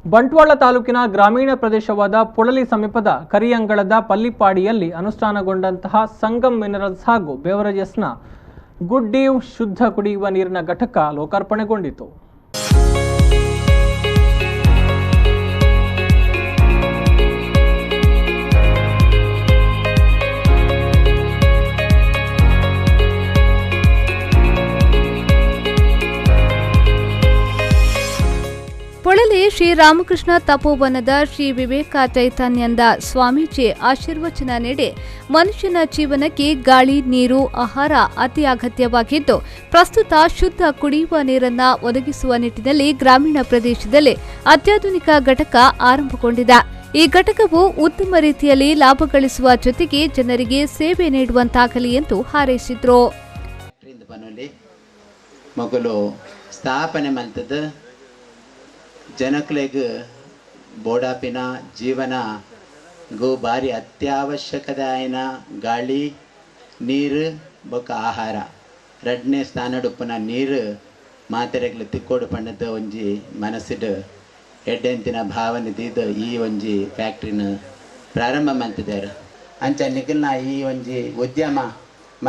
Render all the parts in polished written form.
ಬಂಟ್ವಾಳ ತಾಲೂಕಿನ ಗ್ರಾಮೀಣ ಪ್ರದೇಶವಾದ ಪೊಳಲಿ ಸಮೀಪದ ಕರಿಯಂಗಳದ ಪಲ್ಲಿಪಾಡಿಯಲ್ಲಿ ಅನುಷ್ಠಾನಗೊಂಡಂತಹ ಸಂಗಮ್ ಮಿನರಲ್ಸ್ ಹಾಗೂ ಬೇವರೇಜಸ್ನ ಗುಡ್ ಡೀವ್ ಶುದ್ಧ ಕುಡಿಯುವ ನೀರಿನ ಘಟಕ ಲೋಕಾರ್ಪಣೆಗೊಂಡಿತು. ಪೊಳಲಿ ಶ್ರೀರಾಮಕೃಷ್ಣ ತಪೋವನದ ಶ್ರೀ ವಿವೇಕ ಚೈತನ್ಯಂದ ಸ್ವಾಮೀಜಿ ಆಶೀರ್ವಚನ ನೀಡಿ ಮನುಷ್ಯನ ಜೀವನಕ್ಕೆ ಗಾಳಿ, ನೀರು, ಆಹಾರ ಅತಿ ಅಗತ್ಯವಾಗಿದ್ದು ಪ್ರಸ್ತುತ ಶುದ್ಧ ಕುಡಿಯುವ ನೀರನ್ನು ಒದಗಿಸುವ ನಿಟ್ಟಿನಲ್ಲಿ ಗ್ರಾಮೀಣ ಪ್ರದೇಶದಲ್ಲಿ ಅತ್ಯಾಧುನಿಕ ಘಟಕ ಆರಂಭಗೊಂಡಿದೆ. ಈ ಘಟಕವು ಉತ್ತಮ ರೀತಿಯಲ್ಲಿ ಲಾಭ ಗಳಿಸುವ ಜೊತೆಗೆ ಜನರಿಗೆ ಸೇವೆ ನೀಡುವಂತಾಗಲಿ ಎಂದು ಹಾರೈಸಿದರು. ಸ್ಥಾಪನೆ ಜನಕ್ಲೆಗ್ ಬೋಡಾಪಿನ ಜೀವನ ಗೋ ಬಾರಿ ಅತ್ಯವಶ್ಯಕದಾಯನ ಗಾಳಿ, ನೀರು ಬೊಕ್ಕ ಆಹಾರ ರಡ್ನೇ ಸ್ಥಾನಡುಪ್ಪುನ ನೀರು ಮಾತೆರೆಗ್ಲ ತಿಕ್ಕೋಡು ಪಂಡದ ಒಂಜಿ ಮನಸ್ಸಿಡ್ ಎಡ್ಡೆಂತಿನ ಭಾವನೆ ದೀದ್ ಈ ಒಂಜಿ ಫ್ಯಾಕ್ಟ್ರಿನ ಪ್ರಾರಂಭ ಮಲ್ತಿದ್ದಾರೆ. ಅಂಚ ನಿಗಲ್ನ ಈ ಒಂಜಿ ಉದ್ಯಮ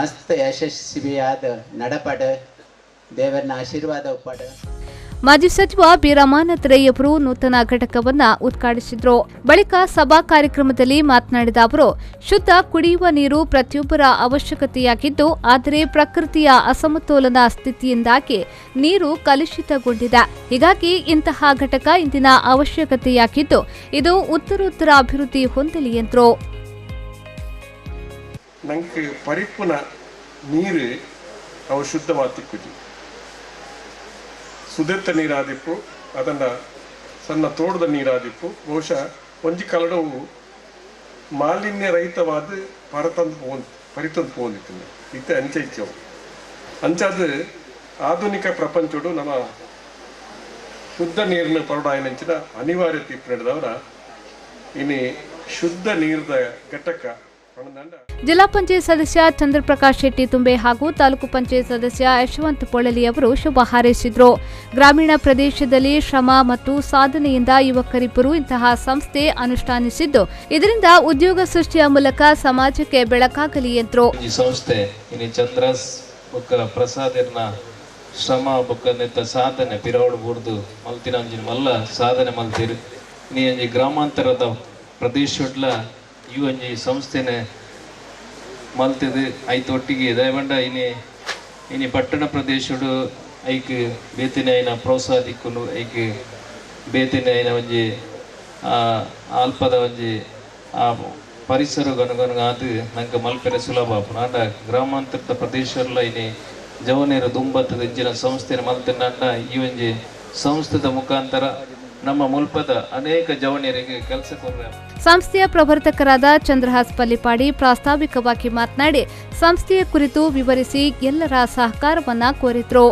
ಮಸ್ತ್ ಯಶಸ್ವಿಯಾದ ನಡಪಡ ದೇವರನ್ನ ಆಶೀರ್ವಾದ ಉಪ್ಪಡ. ಮಾಜಿ ಸಚಿವ ಬಿ ರಮಾನಾಥ ರೈ ಅವರು ನೂತನ ಘಟಕವನ್ನು ಉದ್ಘಾಟಿಸಿದರು. ಬಳಿಕ ಸಭಾ ಕಾರ್ಯಕ್ರಮದಲ್ಲಿ ಮಾತನಾಡಿದ ಅವರು, ಶುದ್ಧ ಕುಡಿಯುವ ನೀರು ಪ್ರತಿಯೊಬ್ಬರ ಅವಶ್ಯಕತೆಯಾಗಿದ್ದು, ಆದರೆ ಪ್ರಕೃತಿಯ ಅಸಮತೋಲನ ಸ್ಥಿತಿಯಿಂದಾಗಿ ನೀರು ಕಲುಷಿತಗೊಂಡಿದೆ. ಹೀಗಾಗಿ ಇಂತಹ ಘಟಕ ಇಂದಿನ ಅವಶ್ಯಕತೆಯಾಗಿದ್ದು, ಇದು ಉತ್ತರೋತ್ತರ ಅಭಿವೃದ್ಧಿ ಹೊಂದಲಿ ಎಂದರು. ಸುದೆತ್ತ ನೀರಾದಿಪ್ಪು, ಅದನ್ನು ಸಣ್ಣ ತೋಟದ ನೀರಾದಿಪ್ಪು, ಬಹುಶಃ ಒಂಜಿ ಕಲಡವು ಮಾಲಿನ್ಯ ರಹಿತವಾದ ಪರತಂದು ಪೋಂದು ಪರಿತಂದು ಪೋಂದಿತ್ತು ಇತ್ತೆ ಅಂಚೆ ಇಚ್ಚವು. ಅಂಚಾದ ಆಧುನಿಕ ಪ್ರಪಂಚಡು ನಮ್ಮ ಶುದ್ಧ ನೀರಿನ ಪರಡಾಯನಂಚಿನ ಅನಿವಾರ್ಯತೆ ಇಪ್ಪು ಇನ್ನು ಶುದ್ಧ ನೀರದ ಘಟಕ. ಜಿಲ್ಲಾ ಪಂಚಾಯತ್ ಸದಸ್ಯ ಚಂದ್ರಪ್ರಕಾಶ್ ಶೆಟ್ಟಿ ತುಂಬೆ ಹಾಗೂ ತಾಲೂಕು ಪಂಚಾಯತ್ ಸದಸ್ಯ ಯಶವಂತ ಪೊಳಲಿ ಅವರು ಶುಭ ಹಾರೈಸಿದರು. ಗ್ರಾಮೀಣ ಪ್ರದೇಶದಲ್ಲಿ ಶ್ರಮ ಮತ್ತು ಸಾಧನೆಯಿಂದ ಯುವಕರಿಬ್ಬರು ಇಂತಹ ಸಂಸ್ಥೆ ಅನುಷ್ಠಾನಿಸಿದ್ದು, ಇದರಿಂದ ಉದ್ಯೋಗ ಸೃಷ್ಟಿಯ ಮೂಲಕ ಸಮಾಜಕ್ಕೆ ಬೆಳಕಾಗಲಿ ಎಂದರು. ಈ ಸಂಸ್ಥೆ ಚಂದ್ರಸ್ ಪ್ರಸಾದಿರ್ನ ಶ್ರಮ ಬೊಕ್ಕ ಸಾಧನೆ ಪಿರವಡು ಬೂರ್ದು ಮಲ್ತಿನಂಜಿನ ಮಲ್ಲ ಸಾಧನೆ ಮಲ್ತಿರು. ನೀ ಗ್ರಾಮಾಂತರದ ಪ್ರದೇಶಡ್ಲ ಈ ಒಂಜಿ ಸಂಸ್ಥೆನೆ ಮಲ್ತದು ಐತ ಒಟ್ಟಿಗೆ ದಯವಂಡ ಇನಿ ಇನಿ ಪಟ್ಟಣ ಪ್ರದೇಶಡು ಐಕ್ ಬೇತಿನ ಐನ ಪ್ರೋತ್ಸಾಹ ದಿಕ್ಕುನು ಐಕ್ ಬೇತಿನ ಐನ ಒಂಜಿ ಅಲ್ಪದ ಒಂಜಿ ಆ ಪರಿಸರ ಅದು ನಂಗೆ ಮಲ್ಪೆರೆ ಸುಲಭ ಆಪುಂಡು. ಆಂಡ ಗ್ರಾಮಾಂತರದ ಪ್ರದೇಶಲ್ಲ ಇನಿ ಜವನೇರು ದುಂಬತ್ತದ ಇಂಚಿನ ಸಂಸ್ಥೆನ ಮಲ್ತಿನ ಈ ಒಂಜಿ ಸಂಸ್ಥೆದ ಮುಖಾಂತರ ನಮ್ಮ ಮುಲ್ಪದ ಅನೇಕ ಜವನಿಯರಿಗೆ ಕೆಲಸ ಕೊರ್ರೆ. ಸಂಸ್ಥೆಯ ಪ್ರವರ್ತಕರಾದ ಚಂದ್ರಹಾಸ್ ಪಲ್ಲಿಪಾಡಿ ಪ್ರಾಸ್ತಾವಿಕವಾಗಿ ಮಾತನಾಡಿ ಸಂಸ್ಥೆಯ ಕುರಿತು ವಿವರಿಸಿ ಎಲ್ಲರ ಸಹಕಾರವನ್ನ ಕೋರಿದ್ರು.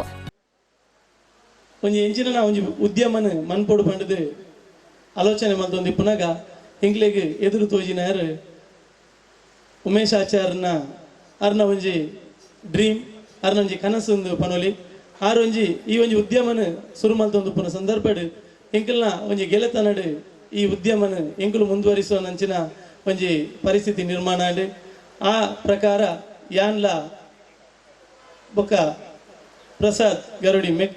ಒಂಜಿ ಎಂಚಿನ ಒಂಜಿ ಉದ್ಯಮನ ಮನ್ಪೊಡು ಪಂಡದು ಆಲೋಚನೆ ಮಲ್ತೊಂದು ಇಪ್ಪುನಗ ಎಂಕ್ಲೆಗ್ ಎದುರು ತೋಜಿನಾರು ಉಮೇಶ್ ಆಚಾರ್ನ ಅರ್ನ ಒಂಜಿ ಡ್ರೀಮ್, ಅರ್ನ ಒಂಜಿ ಕನಸು ಪನೊಲಿ. ಆರ್ ಒಂಜಿ ಈ ಒಂಜಿ ಉದ್ಯಮನ ಸುರು ಮಲ್ತೊಂದು ಉಪ್ಪುನ ಸಂದರ್ಭಡ್ ಎಂಕಲ್ನ ಒಂಜಿ ಗೆಳೆತನಡು ಈ ಉದ್ಯಮನ ಎಂಕುಲು ಮುಂದುವರಿಸುವ ನಂಚಿನ ಒಂಜಿ ಪರಿಸ್ಥಿತಿ ನಿರ್ಮಾಣ ಆಂಡ್. ಆ ಪ್ರಕಾರ ಯಾನ್ಲ ಬೊಕ್ಕ ಪ್ರಸಾದ್ ಗರುಡಿ ಮೆಕ್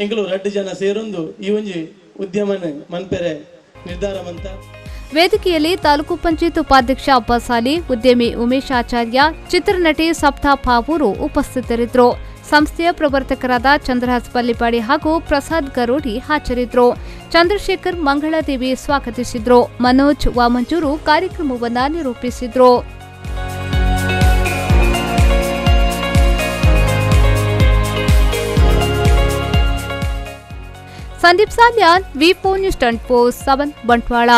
ಎಂಕುಲು ರಡ್ಡು ಜನ ಸೇರೊಂದು ಈ ಒಂಜಿ ಉದ್ಯಮನ ಮನ್ಪೆರೆ ನಿರ್ಧಾರ ಮಂತ. ವೇದಿಕೆಯಲ್ಲಿ ತಾಲೂಕು ಪಂಚಾಯತ್ ಉಪಾಧ್ಯಕ್ಷ ಅಬ್ಬಾಸಾಲಿ, ಉದ್ಯಮಿ ಉಮೇಶ್ ಆಚಾರ್ಯ, ಚಿತ್ರನಟಿ ಸಪ್ತಾ ಪಾವೂರು ಉಪಸ್ಥಿತರಿದ್ದರು. ಸಂಸ್ಥೆಯ ಪ್ರವರ್ತಕರಾದ ಚಂದ್ರಹಾಸ್ ಪಲ್ಲಿಪಾಡಿ ಹಾಗೂ ಪ್ರಸಾದ್ ಗರೋಡಿ ಹಾಜರಿದ್ದರು. ಚಂದ್ರಶೇಖರ್ ಮಂಗಳಾದೇವಿ ಸ್ವಾಗತಿಸಿದ್ರು. ಮನೋಜ್ ವಾಮಂಜೂರು ಕಾರ್ಯಕ್ರಮವನ್ನು ನಿರೂಪಿಸಿದ್ರು. Sandeep Salian, V4 News 24/7, Bantwal.